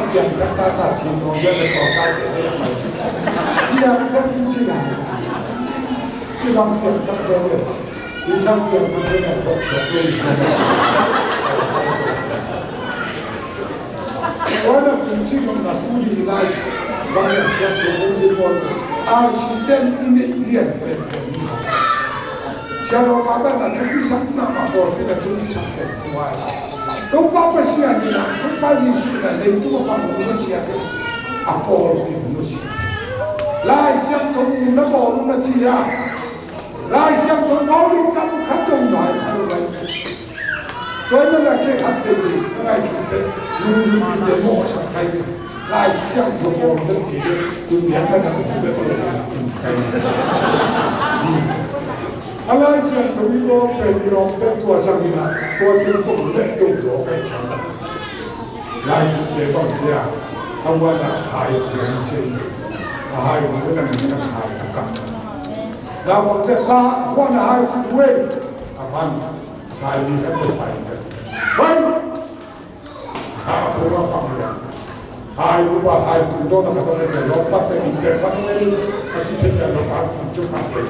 piangthak tata cin kawlkai te, kawlkai te ne a mai. Piangthak kei ci lai. Kilam piangthak kei le. Isang piangthak kei ne kawlkai te. Tua na kum ci nong na tu ni lai. Bang ya siap tu kong ci pawl. Ar si ten i ne lian pen pen ni. Siap lo pa ba na tu ni sak na ma pawl pi na tu ni sak pen tuai. Topa Pasian ni na, Topa Jesu na, nei tu pa mu no siap pen. A pawl pi mu no siap. Lai siap tu na pawl na ci ya. Lai siap tu pawl ni kam khat tu nai khat tu nai. Tua na na ke khat te ni, na ngai su te, lu lu pi te mo sa kai ni. Lai siang to ko te ki de, tu biang na ka tu de ko le kai ni. A lai siang to mi ko pe ni lo pe tua chang ni na, tua ti ko le do lo kai chang na. Lai su te bang sia, a wa na hai ko ni chen. A hai ko na ni na hai ka. Na bang te pa, wa na hai tu we. A pan. Hai ni ka to hai ka. Hai! Ha, ko ba pang ya. Hai, ko ba hai, ko do na ka ba ka lo pa te ni te pa ni ni. A ci te ya lo pa, ko cu pa te.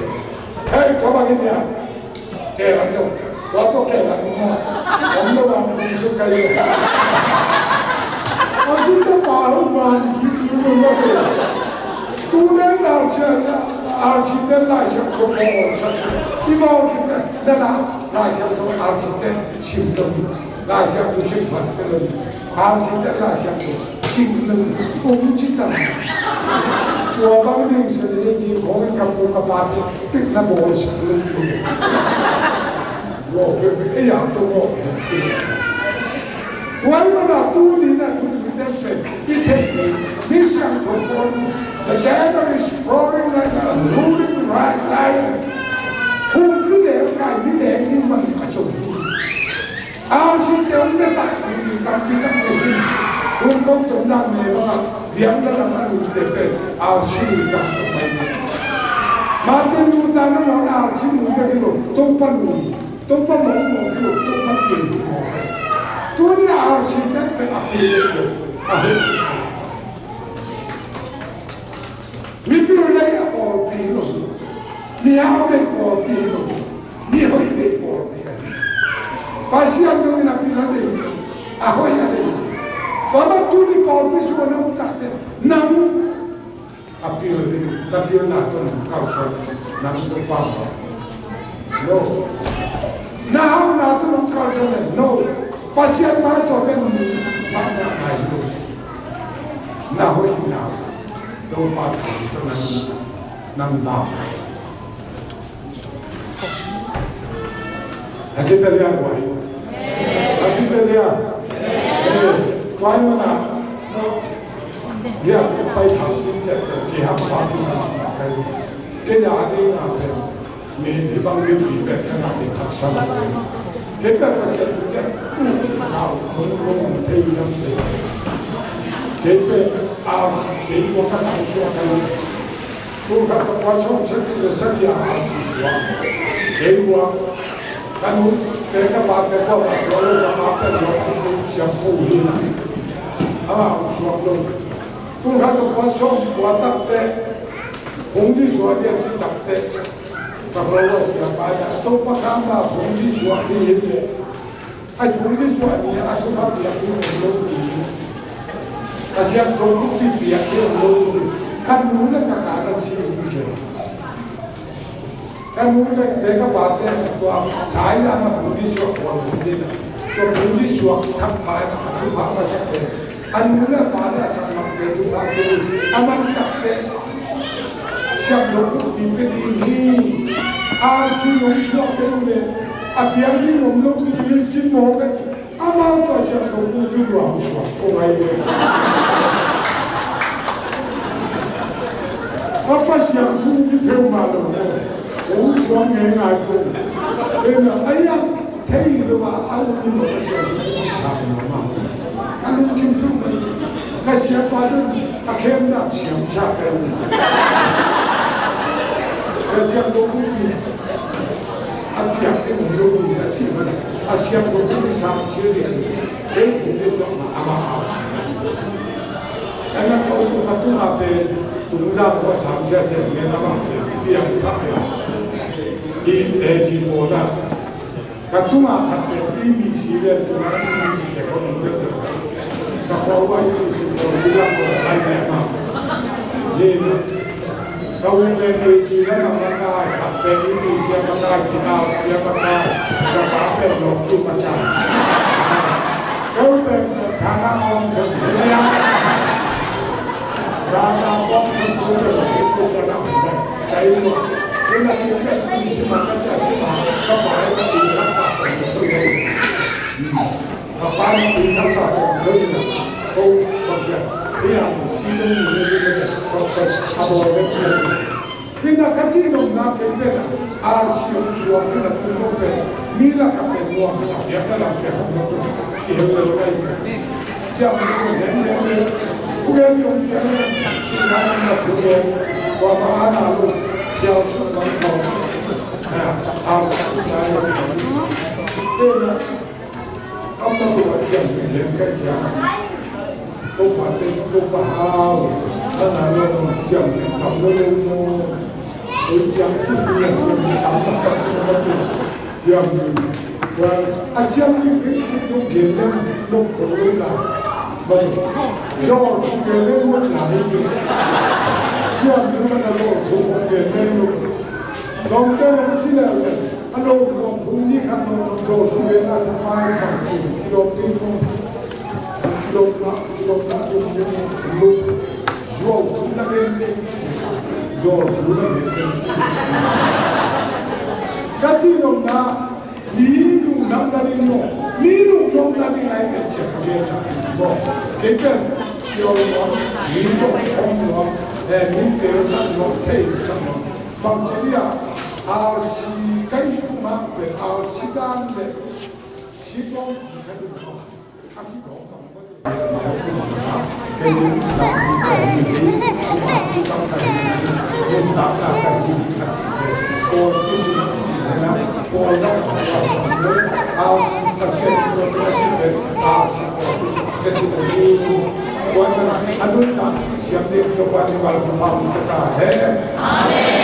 Hei, ko ba ni ya. Ke la yo. Ko to ke la mo. Om lo ba ko cu ka yo. A cu te pa lo ba ni ki ki mo mo ke. Tu ne na cia ya. Ar ci te lai cia ko ko sa. Ki mo ki te na na lai cia ko ar ci te sim lo ni. Lai siangtho sim phat peuh lo hi. Ar si te lai siangtho sim lo hi. Kong ci ta. Tua bang ding sa ni ji khong in ka pu ka pa te pik na bawl sak lo hi. Bawl peuh peuh ei a to bawl peuh peuh. Tua ahih manin tu ni na tu ni ten pen i theih ni. Ni siangtho pawl, the devil is roaring like a roaring lion. Hong pi leng kai ni leng ni man a zong hi. Ar si te hong ne tak, mi tampi tak ne hi. Hong ko tom dang ne bang a, liang da dang a lum te pen, ar si mi tam tok mai ni. Mate nu ta na mawng ar si nu bek hi lo, Topa nu hi. Topa mawng mawng hi lo, Topa pil hi mawng. Tuni ar si te pen a pil hi lo, a hi. Mipil deih a pawlpi hi lo. Mihau deih pawlpi hi lo. Mihoih deih pawlpi hi lo. Pasian dongin a pil a deih hi lo. A hoih a deih hi lo. Tua bang tuni pawlpi sung a na om takte nang a pil ding, na pilna tawh nang kalsuan, nang Topa maw? No. Na hauhna tawh nang kalsuan le no. Pasian mai tawh pen mi phatna ngai lo. Na hoihna Topa tawh nang, nang dam. Hakita lia guai. Hakita lia. Eh, guai mana. Lia pai thang cin cin ke ham pa di sa kai. Ke ya de na pe. Mi di bang di di pe ka na di thak sa. Ke pe ka se ke. Kau kong kong te yam se. Ke pe a ke ko ka na so ka. Tul khat za kua sawm sagih le sagih a si suak. Kei ruang ka nute ka pate kua mah suak lo, ka pa pen lo, siangtho hi na. Amah hong suak lo. Tul khat za kua sawm kua tak teh, hong dih suak dih a ci tak teh, ka kua lo a siapa in a, Topa ka mah hong dih suak dih hi leh, a hong dih suak ni a thupha piak ding om lo ding, a siangtho bukpi piak ding om lo ding. Ka nu le ka ka na si ding. Ka nute ka pate tua sai lam a hong dih suak kua lo ding. Tua hong dih suak thak pai a thupha masa te, a nu le a pa le a sang lam te thupha pe ding. A man tak te siam lo bukpi pe ding hi. A si lo suak pe ding le, a piang ding om lo ding hi, cin mawk e. Amau tua siangtho bukpi lua hong suak ko ngai ve. A Pasian thu ki pheu mah lo. Hong suak ngei ngai ko. Ena, ai a thei lo a, a um lo a siangtho bukpi sang lo mah. A lungkim pheu mah. Ka siapa dong a khem nak siam sa ka um. Ka siangtho bukpi a piak ding om lo ding a cih manin a siangtho bukpi sang cil ding cih. Kei bukpi suak mah amah a si. Ena ka um ka tung a pen tung dang ko sang sia sia ngen amah piang piang thak piang. I e ji mo na. Ka tunga khat pen E B C le tunga E B C le ko nung pen ka khua ua E B C ko nung pen ko lai le ma. Ye na. Ka u pen E G le ma ma kai, khat pen E B C a ma kai, ki au sia ma kai. Ka pa pen lo ki ma kai. Ka u pen ka na ong sa ni ya. Ka na ong sa ni ya. Ka na ong sa ni ya. Ka pa na tui na ta kong tui na. Ka pa na tui na ta kong tui na. Ko, ko sia. Sia, si dong ni ni ni ni. Ko, ko, a bo ni ni. Ni na ka ci dong na kei pen. A si ong suak ni na tui dong pen. Ni la ka pen nuam sa. Ya ka lam pen hong na tui. Ki heu na lo kai pen. Ciam ni kong gen gen ni. Kong gen ni kong gen ni. Ci na na na kong gen. Kua ma a na lo. Ciam su ma kong. Amah tua ciang hi lian ka ciang. Topa te, Topa hau. Ka na lo ciang te tam lo lo mo. Oi ciang ci lian ciang te tam tam tam tam tam. Ciang ni. Wan a ciang ni ni ni lo gen le lo ko lo la. Ba lo. Yo ko gen le lo la ni. Ciang ni ma na lo ko gen le lo. Dong te lo ci le le. A lo dong phung ni khat lo dong zo tu le na ta mai pang ci. Ki lo ni ko. Ki lo na, ki lo na tu ni lo. Zo tu na le le ci. Zo tu na le le ci. Ka ci dong na. Mi lungdam ta ding maw? Mi lungdam ta ding ai pen ciah ka gen ta ding maw? Kei pen pio nuam, mi lungdam nuam, eh, min tel sak nuam, thei sak nuam. Bang ci dia, R C kai kuma pen R C dan le, si kong ka ding maw? Amen.